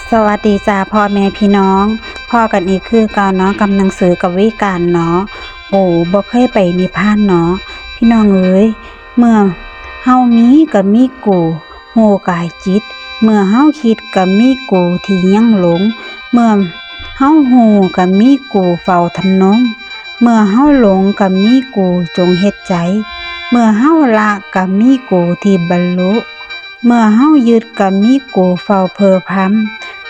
ສະຫວັດດີຈ້າພໍ່ແມ່ພີ່ນ້ອງ, ພໍ້ກັນອີກຄືເກົ່າເນາະ ກັບໜັງສືກະວີການເນາະ. ໂອ້ ບໍ່ເຄີຍໄປນິບພານເນາະ ພີ່ນ້ອງເອີຍ. ເມື່ອເຮົາມີກະມີກູ ຮູ້ກາຍຈິດ, ເມື່ອເຮົາຄິດກະມີກູທີ່ຍັງຫຼົງ, ເມື່ອເຮົາຮູ້ກະມີກູເຝົ້າທຳນົງ, ເມື່ອເຮົາຫຼົງກະມີກູຈົ່ງເຮັດໃຈ, ເມື່ອເຮົາລະກະມີກູທີ່ບັນລຸ, ເມື່ອເຮົາຍຶດກະມີກູເຝົ້າເພີພຳ,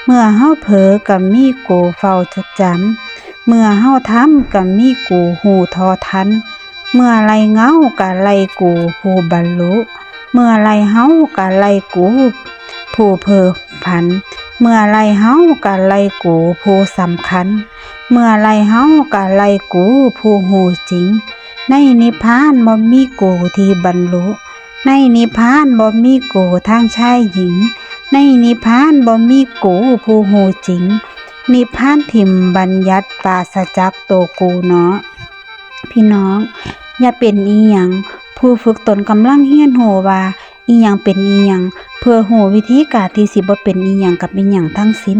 ເມື່ອເຮົາເຜີກະມີກູເຝົ້າຈົດຈຳ, ເມື່ອເຮົາທຳກະມີກູຮູ້ທໍ່ທັນ, ເມື່ອໄລ່ເຫງົາກະໄລ່ກູຜູ້ບັນລຸ, ເມື່ອໄລ່ເຫົ່າກະໄລ່ກູຜູ້ເພີພັນ, ເມື່ອໄລ່ເຫົ່າກະໄລ່ກູຜູ້ສຳຄັນ, ເມື່ອໄລ່ເຫົ່າກະໄລ່ກູຜູ້ຮູ້ຈິງ. ໃນນິບພານບໍ່ມີກູທີ່ບັນລຸ, ໃນນິບພານບໍ່ມີກູທັງຊາຍຍິງ, ໃນນິບພານບໍ່ມີກູຜູ້ຮູ້ຈິງ. ນິບພານຖິ້ມບັນຍັດປາສະຈາກໂຕກູເນາະ. ພີ່ນ້ອງ ຢ່າເປັນອີ່ຫຍັງ. ຜູ້ຝຶກຕົນກຳລັງຮຽນຮູ້ວ່າ ອີ່ຫຍັງເປັນອີ່ຫຍັງ ເພື່ອຮູ້ວິທີການທີ່ຊິບໍ່ເປັນອີ່ຫຍັງກັບອີ່ຫຍັງທັງສິ້ນ.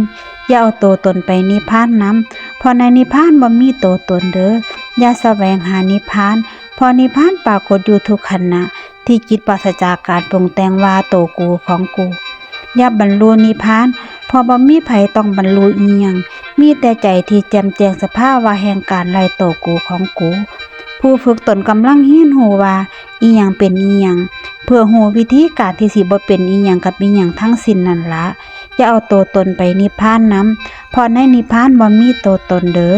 ຢ່າເອົາໂຕຕົນໄປນິບພານນຳ, ເພາະໃນນິບພານບໍ່ມີໂຕຕົນເດີ. ຢ່າສະແຫວງຫານິບພານ, ເພາະນິບພານປາກົດຢູ່ທຸກຂະນະ ທີ່ຈິດປາສະຈາກການປຸງແຕ່ງວ່າໂຕກູຂອງກູ. ຢ່າບັນລຸນິບພານ ເພາະບໍ່ມີໃຜຕ້ອງບັນລຸອີ່ຫຍັງ, ມີແຕ່ໃຈທີ່ແຈ່ມແຈ້ງສະພາວະແຫ່ງການໄລ່ໂຕກູຂອງກູ. ຜູ້ຝຶກຕົນກຳລັງຮຽນຮູ້ວ່າ ອີ່ຫຍັງເປັນອີ່ຫຍັງ ເພື່ອຮູ້ວິທີການທີ່ຊິບໍ່ເປັນອີ່ຫຍັງກັບອີ່ຫຍັງທັງສິ້ນນັ້ນລະ. ຢ່າເອົາໂຕຕົນໄປນິບພານນຳ, ເພາະໃນນິບພານບໍ່ມີໂຕຕົນເດີ.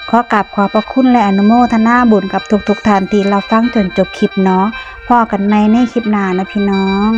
ຂໍກາບຂອບພະຄຸນ ແລະ ອະນຸໂມທະນາບຸນກັບທຸກໆທ່ານທີ່ຮັບຟັງຈົນຈົບຄລິບເນາະ. ພໍ້ກັນໃໝ່ໃນຄລິບໜ້າເນາະ ພີ່ນ້ອງ.